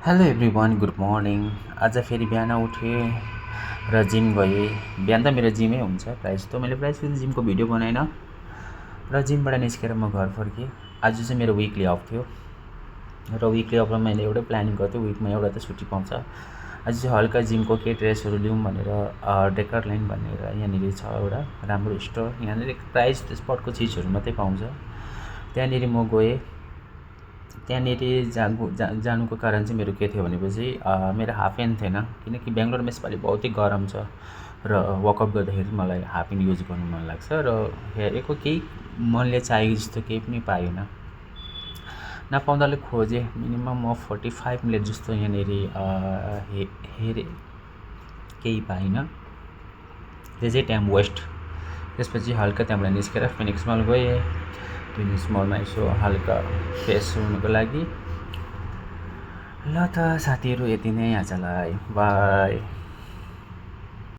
Hello everyone, good morning. आज फेरि बिहान उठेँ र जिम गएँ। बिहान त मेरो जिमै हुन्छ प्रायः जस्तो। मैले प्रायः जस्तो जिमको भिडियो बनाइनँ र जिमबाट निस्केर म घर फर्केँ। आज चाहिँ मेरो विकली अफ थियो र विकली अफमा मैले एउटै प्लानिङ गर्थेँ, विकमा एउटा त छुट्टी पाउँछ। आज चाहिँ हल्का जिमको केही ड्रेसहरू लिउँ भनेर डेकरल्यान्ड भनेर यहाँनिर छ एउटा राम्रो स्टोर। यहाँनिर प्रायः जस्तो स्पोर्टको चिजहरू मात्रै पाउँछ। त्यहाँनिर म गएँ। त्यहाँनिर जानुको कारण चाहिँ मेरो के थियो भनेपछि मेरो हाफ प्यान्ट थिएन, किनकि बेङ्गलोरमा यसपालि बहुतै गरम छ र वर्कआउट गर्दाखेरि मलाई हाफ प्यान्ट युज गर्नु मन लाग्छ र हेरेको केही मनले चाहेको जस्तो केही पनि पाइनँ। नपाउँदाले खोजेँ, मिनिमम म 45 मिनट जस्तो यहाँनिर हेरेँ, केही पाइनँ। त्यो चाहिँ टाइम वेस्ट। त्यसपछि हल्का त्यहाँबाट निस्केर फिनिक्स मल गएँ। फिनिक्स मलमा यसो हल्का फ्रेस हुनुको लागि। ल त साथीहरू, यति नै आजलाई, बाई।